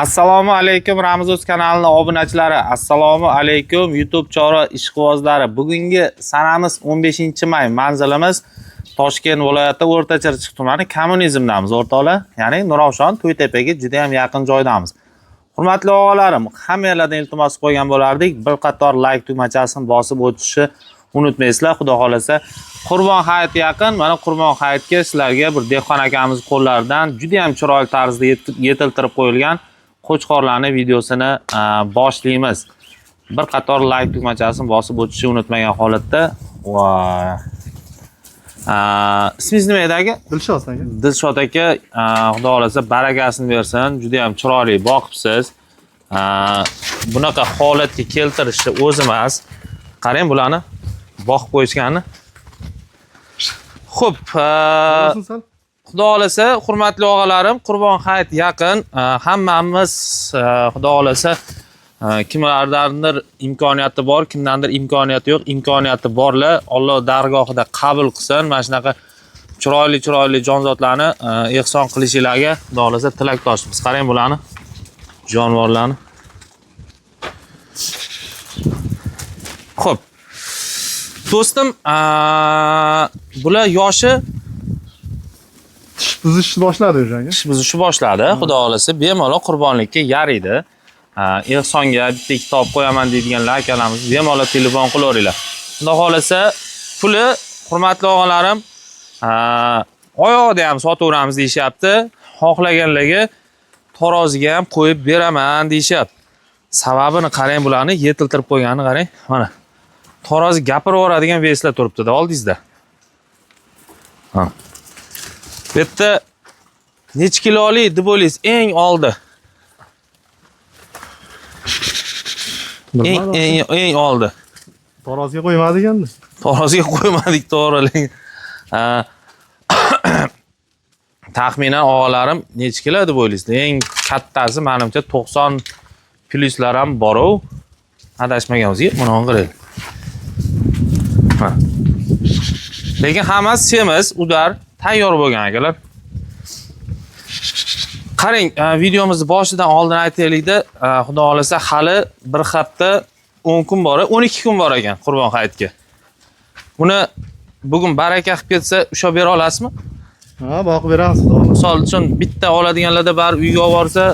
Assalomu alaykum Ramzuz kanalining obunachilari. Assalomu alaykum YouTube chorva ishqibozlari. Bugungi sanamiz 15-may. Manzilimiz Toshkent viloyati O'rta Chirchiq tumani Kommunizmdamiz, o'rtoqlar. Ya'ni Nurafshon To'ytepaga juda ham yaqin joydamiz. Hurmatli og'alarim, hammanglardan iltimos qo'ygan bo'lardik. Bir qator like tugmachasini bosib o'tishni unutmaysizlar. Xudo xolasa Qurbon hayit yaqin. Mana Qurbon hayitga sizlarga bir dehqon akamiz qo'llaridan juda ham chiroyli tarzda yetiltirib qo'yilgan qo'chqorlarni videosini boshlaymiz. Bir qator like tugmachasini bosib o'tishni unutmagan holatda va ismingiz nima edi aka? Dilshod aka. Dilshod aka, xudo xolasa barakasini bersin. Juda ham chiroyli boqibsiz. Bunaqa holatga keltirishni o'zi emas. Qarang bularni boqib qo'yishganini. Xo'p, Bo'lsin sal. Xudo xolasa, hurmatli og'alarim, Qurbon hayit yaqin. Hammamiz xudo xolasa kimlardandir imkoniyati bor, kimdandir imkoniyati yo'q. Imkoniyati borlar Alloh dargohida qabul qilsin. Mana shunaqa chiroyli chiroyli jonzotlarni ehson qilishinglarga xudo xolasa tilakdoshmiz. Qarang bularni, jonivorlarni. Xo'p. Do'stim, bular yoshi Tish buzishni boshladi o'sha aka. Tish buzishni boshladi. Xudo xolasa bemalol qurbonlikka yaraydi. Ehsonga bitta ikkita olib qo'yaman deydiganlar akalarimiz bemalol telefon qilaveringlar. Xudo xolasa puli, hurmatli og'alarim, oyog'ida ham sotaveramiz deyishyapti. Xohlaganlarga taroziga ham qo'yib beraman deyishyapti. Sababini qarang, bularni yetiltirib qo'yganini qarang. Mana tarozi gapirib yuboradigan veslar turibdi-da oldingizda. Ha. Bu yerda necha kiloli deb o'ylaysiz? Eng oldi. Eng Bilmadim. eng oldi. Taroziga qo'ymadik endi. Taroziga qo'ymadik, to'g'ri. Lekin, taxminan og'alarim necha kilo deb o'ylaysiz? Eng kattasi menimcha 90 plyuslar ham bor-u. Adashmagan bo'lsak, buni qarang. Ha. Lekin hammasi semiz, udar, tayyor bo'lgan akalar. Qarang, videomizni boshidan oldin aytaylikda, xudo xolasa hali bir hafta 10 kun bor, 12 kun bor ekan Qurbon hayitga. Buni bugun baraka qilib ketsa, ushlab bera olasizmi? Ha, boqib beramiz xudo xolasa. Misol uchun bitta oladiganlarda bari uyga olib borsa,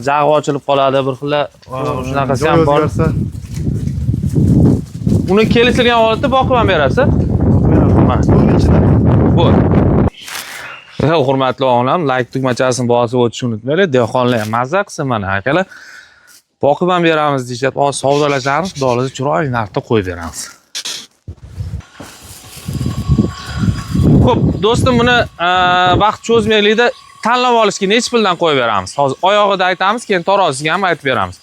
jag'i ochilib qoladi, bir xil, shunaqasi ham Joy bor. o'zgarsa Uni kelishilgan holatda boqib ham berasiz. boqib beramiz. Mana. Buning ichida. Bo'ldi. Hurmatli og'alar, like tugmachasini bosib o'tishni unutmanglar. Dehqonlar ham mazza qilsin mana akalar. Boqib ham beramiz deyishyapti. Hozir savdolashamiz, xudo xolasa chiroyli narxda qo'yib beramiz. Xo'p, do'stim, buni vaqt cho'zmaylikda tanlab olishga necha puldan qo'yib beramiz? Hozir oyog'ida aytamiz, keyin tarozisiga ham aytib beramiz.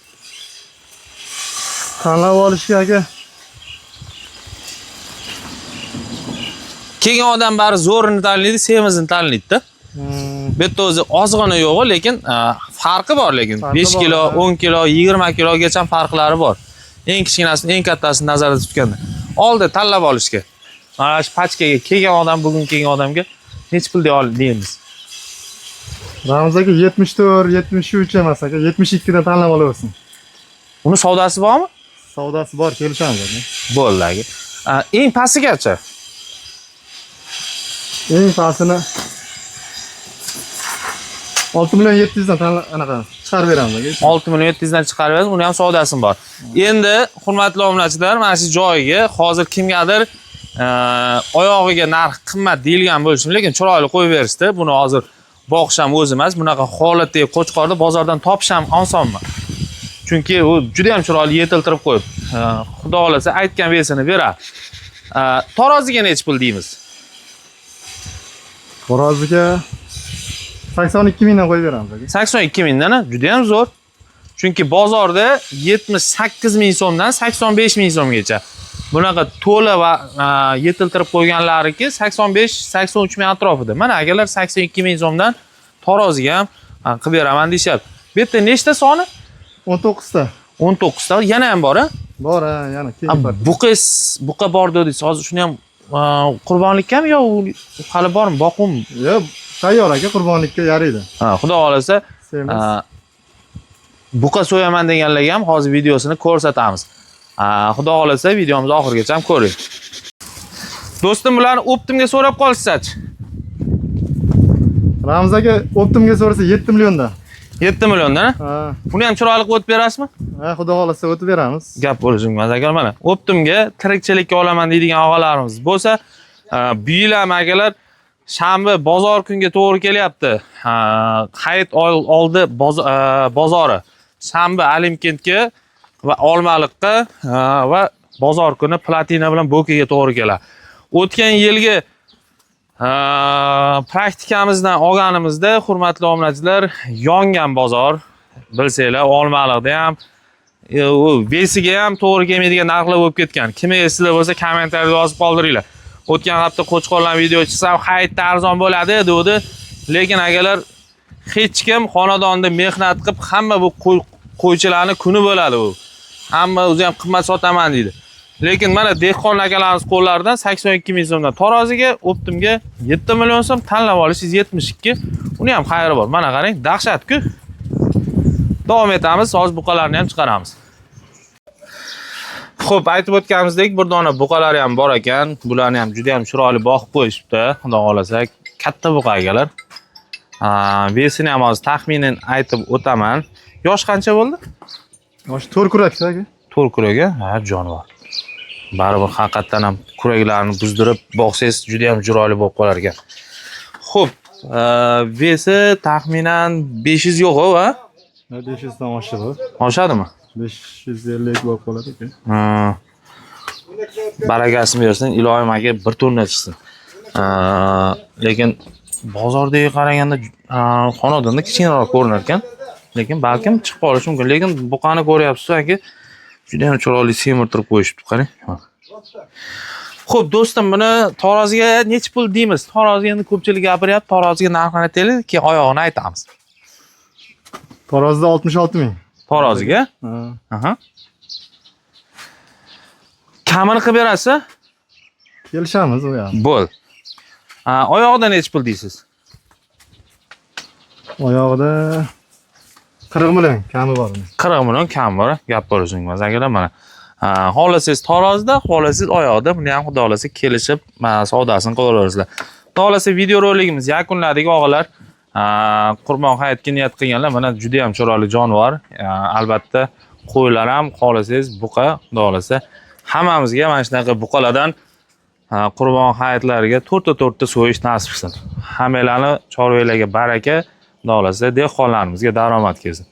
Tanlab olishga aka. Kelgan odam bari zo'rini tanlaydi, semizini tanlaydi-da. Bu yerda o'zi ozg'ina yo'q, lekin farqi bor lekin. Farqi 5 bor, kilo, ha. 10 kilo, 20 kilogacha farqlari bor. Eng kichkinasini, eng kattasini nazarda tutganda. Oldi tanlab olishga. Mana shu pachkaga kelgan odam, bugun kelgan odamga necha pul deya deymiz? Ramz aka 74, 73 emas aka, 72 dan tanlab olaversin. Uni savdosi bormi? Savdosi bor, kelishamiz aka. Bo'ldi aka. Eng pastigacha. Eng pastini 6 million 700 dan tanla anaqa chiqarib beramiz aka. 6 million 700 dan chiqarib beramiz, uni ham savdosi bor. Endi hurmatli obunachilar, mana shu joyiga hozir kimgadir oyog'iga narx qimmat deyilgan bo'lishi mumkin, lekin chiroyli qo'yib berishdi. Buni hozir boqish ham o'zi emas, bunaqa holatdagi qo'chqorni bozordan topish ham oson emas. Chunki u juda ham chiroyli yetiltirib qo'yib, xudo xolasa aytgan vesini beradi. Taroziga necha pul deymiz? Taroziga 82 mingdan qo'yib beramiz aka. 82 mingdan, juda ham zo'r. Chunki bozorda 78 ming so'mdan 85 ming so'mgacha. Bunaqa to'la va yetiltirib qo'yganlariki 85-83 ming atrofida. Mana akalar 82 ming so'mdan taroziga ham qilib beraman deyishyapti. Bu yerda nechta soni? 19 ta. 19 ta. Yana ham bor, ha? Bor, ha, yana keyin bor. Buqa bor dedingiz. Hozir shuni ham qurbonlikkami yo u hali bormi? Boquvmi? Yo'q, tayyor aka, qurbonlikka yaraydi. Ha, xudo xolasa, Semiz. Buqa so'yaman deganlarga ham hozir videosini ko'rsatamiz. Xudo xolasa videomizni oxirigacha ham ko'ring. Do'stim, bularni оптом ga so'rab qolishsachi. Ramiz aka, оптом ga so'rasa 7 milliondan. 7 milliondan, ha? Ha, Buni ham chiroyli qilib o'tib berasizmi? Ha, xudo xolasa o'tib beramiz. Gap bo'lishi mumkin emas akalar, mana. Оптом ga tirikchilikka olaman deydigan og'alarimiz bo'lsa, bu yil ham, akalar, shanba bozor kunga to'g'ri kelyapti. Hayit oldi bozori. Shanba Alimkentga va Olmaliqqa va bozor kuni Platina bilan Bo'kaga to'g'ri keladi. O'tgan yilgi praktikamizdan olganimizda, hurmatli obunachilar, yongan bozor, bilsanglar, Olmaliqda ham u вес iga ham to'g'ri kelmaydigan narxlar bo'lib ketgan. Kim esinglar bo'lsa, kommentariyada yozib qoldiringlar. O'tgan hafta qo'chqorlar video chiqsam, hayitda arzon bo'ladi degdi. Lekin, akalar, hech kim xonadonda mehnat qilib, hamma bu qo'ychilarni kuni bo'ladi u. Hamma o'zi ham qimmat sotaman deydi. Lekin mana dehqon akalarimiz qo'llaridan 82 ming so'mdan taroziga, оптом ga 7 million so'm, tanlab olishingiz 72. Uni ham xayri bor. Mana qarang, dahshat-ku. Davom etamiz, hozir buqalarni ham chiqaramiz. Xo'p, aytib o'tganimizdek, bir dona buqalari ham bor ekan. Bularni ham juda ham chiroyli boqib qo'yishibdi. Xudo xolasa, katta buqa, akalar. Вес ini ham hozir taxminan aytib o'taman. Yosh qancha bo'ldi? Yosh 4 kurak aka. 4 kurak, ha, jonivor. Baribir haqiqatdan ham kuraklarni buzdirib boqsangiz juda ham chiroyli bo'lib qolar ekan. Xo'p, вес i taxminan 500 yo'q, ha? 500 dan oshig'i. Oshadimi? 550 bo'lib qoladi aka. Ha. Barakasini bersin, iloyim aka, bir tonna chiqsin. Lekin bozordagi qaraganda xonadonda kichkinaroq ko'rinar ekan. Lekin balkim chiqib qolishi mumkin. Lekin buqani ko'ryapsiz, aka, juda ham chiroyli semirtirib qo'yishibdi, qarang. Xo'p, do'stim, buni taroziga necha pul deymiz? Taroziga endi ko'pchilik gapiryapti. Taroziga narxini aytaylik, keyin oyog'ini aytamiz. Tarozida 66 ming. Taroziga? Ha. Aha. Kamini qilib berasiz? Kelishamiz u ham. Bo'l. Ha, oyog'ida necha pul deysiz? Oyog'ida 40 million kami bor uni. 40 million kam bor, gap bo'lishi mumkin emas, akalar, mana. Ha, xohlasangiz tarozida, xohlasangiz oyog'ida, buni ham xudo xolasa kelishib, mana savdosini qilaverasizlar. Xudo xolasa video roligimiz yakunladik, og'alar. Ha, Qurbon hayitga niyat qilganlar, mana juda ham chiroyli jonivor. Ha, albatta qo'ylar ham, xohlasangiz buqa, xudo xolasa hammamizga mana shunaqa buqalardan, ha, qurbon hayitlariga to'rtta to'rtta so'yish nasib qilsin. Hammanglarni chorvalarga baraka, xudo xolasa dehqonlarimizga daromad kelsin.